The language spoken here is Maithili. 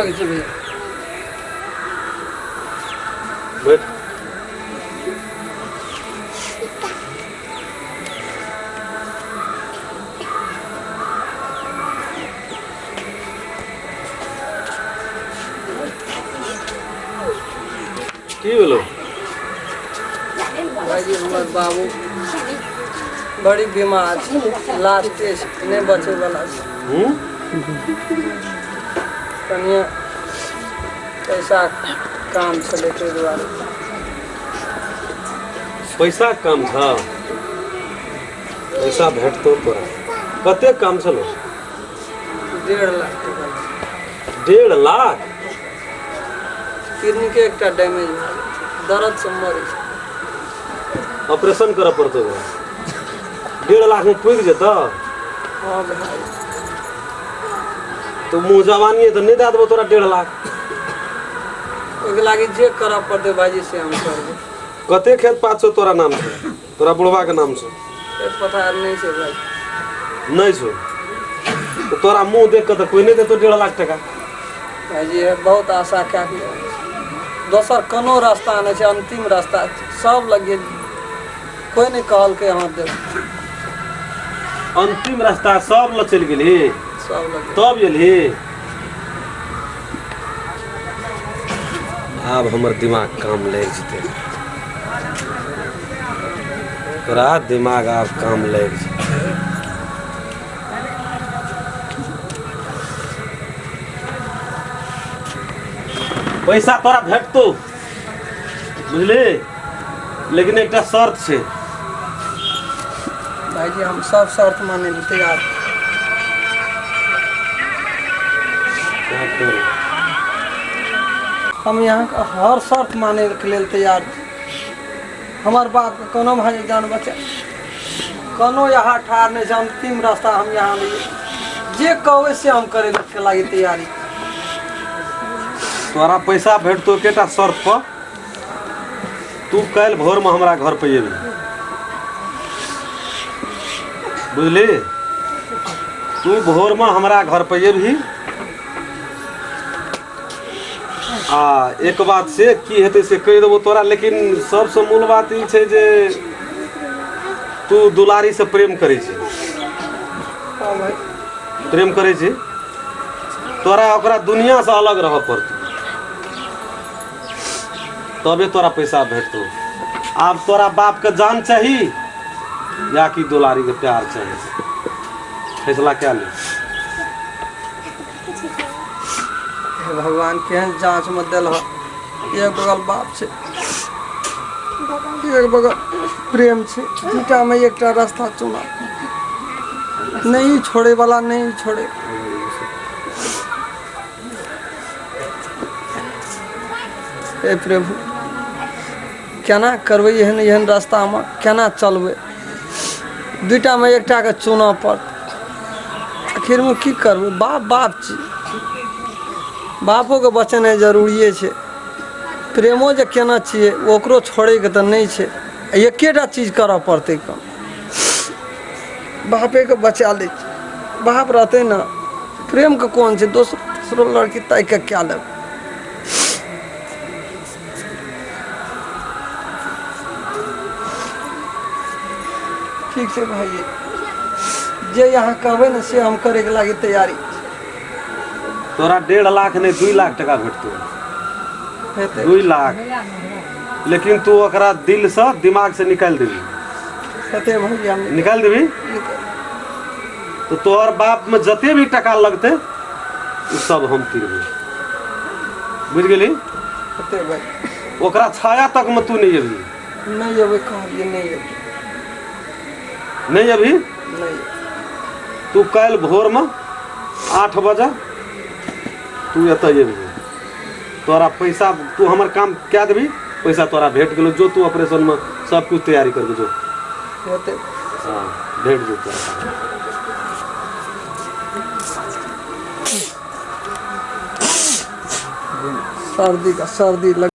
लगै छी भैया। बैठ। की भेलो? भाईजी, हमर बाबू बड़ी बीमार छै, लास्ट स्टेज, नहि बचे वाला छै। कनिए पैसा काम छलै, ताहि दुआरे। पैसा काम छ? पैसा भेटतो तोरा। कते काम छलो? 1.5 लाख टका। 1.5 लाख? किडनी के एकटा डैमेज भए गेल छै, दर्द से मरै छै। ऑपरेशन करऽ पड़तौ तोरा। 1.5 लाख में पुरि जेतौ? हँ भाई। तो मुँह जवानी तऽ नहि दए देबो तोरा 1.5 लाख। ओहिके लागि जे करऽ पड़तै भाईजी, से हम करबै। कते खेत पात छौ तोरा नाम छै, तोरा बुढ़वा के नाम छौ? खेत पथार नहि छै भाई। नहि छौ तऽ तोरा मुँह देख कऽ तऽ कोइ नहि देतौ 1.5 लाख टका। भाईजी, बहुत आशा कए के आयल छी। दोसर कोनो रास्ता नहि छै, अंतिम रास्ता छै। सब लग गेल, कोइ नहि कहलकै हँ देब। अंतिम रास्ता, सब लग चलि गेलही? सब लग गेल। तब एलही। आब हमर दिमाग काम लागि जेतै। तोरा दिमाग आब काम लागि जेतै। पैसा तोरा भेटतौ, बुझली? लेकिन एकटा शर्त छै। भाईजी, हम सब शर्त मानै लए तैयार। हम यहाँ हर शर्त मानै के लेल तैयार छी। हमर बापके कोनो भाई जान बचा, कोनो यहाँ ठाढ़ नहि छै। अंतिम रास्ता हम यहाँ लिए, जे कहबै से हम करै के लागी तैयारी। तोरा पैसा भेटतौ एकेटा शर्त पर। तू काल्हि भोरमे हमरा घर पर एबही, बुझली? तू भोरमे हमरा घर पर एबही आ एक बात से की हेतै से कहि देबो तोरा। लेकिन सबसँ मूल बात ई छै जे तू दुलारी से प्रेम करै छी। हाँ भाई। प्रेम करै छी, तोरा ओकरा दुनिया से अलग रहऽ पड़तौ, तबे तोरा पैसा भेटतौ। आब तोरा बाप के जान चाही या कि दुलारी के प्यार चाही, फैसला क्या ले। हे भगवान, केहन जांच में देल। एक बगल बाप छै, एक बगल प्रेम छै। दूटा में एकटा रास्ता चुना। नहीं छोड़े वाला नहीं छोड़े। हे प्रभु, केना करबै? एहन एहन रास्तामे केना चलबै? दुइटामे एकटाके चुनऽ पड़त। आखिरमे की करबै? बाप बाप छी, बापोके बचेनाइ जरूरिए छै। प्रेमो जे केने छियै, ओकरो छोड़ैके तऽ नहि छै। एकेटा चीज करऽ पड़तै कम, बापेके बचा लै छी। बाप रहतै ने, प्रेमके कोन छै? दोसरो तेसरो लड़की ताकि कऽ कए लेबै। ठीक छै भाइजी, जे अहाँ कहबै ने से हम करैके लागी तैयारी। तोरा 1.5 लाख नहि, 2 लाख टका भेटतौ। हेतै। 2 लाख, लेकिन तू ओकरा दिल से दिमाग से निकालि देबी। हेतै भैया। निकालि देबी तो तोहर बाप में जते भी टका लगतै, उ सब हम तिरबै, बुझि गेली? हेतै भाइ। ओकरा छाया तक में तू नहीं अबी। नहि अबै, कहलियै नहि अबै। नहीं अभी? नहि। तू काल्हि भोर में 8 बजे तू एतऽ अबी। तोरा पैसा, तू हमर काम कए देबी, पैसा तोरा भेट गेलो। जो तू ऑपरेशन में सब कुछ तैयारी करके जो। हेतै। हाँ, भेट जेतौ तोरा। सर्दी का सर्दी लग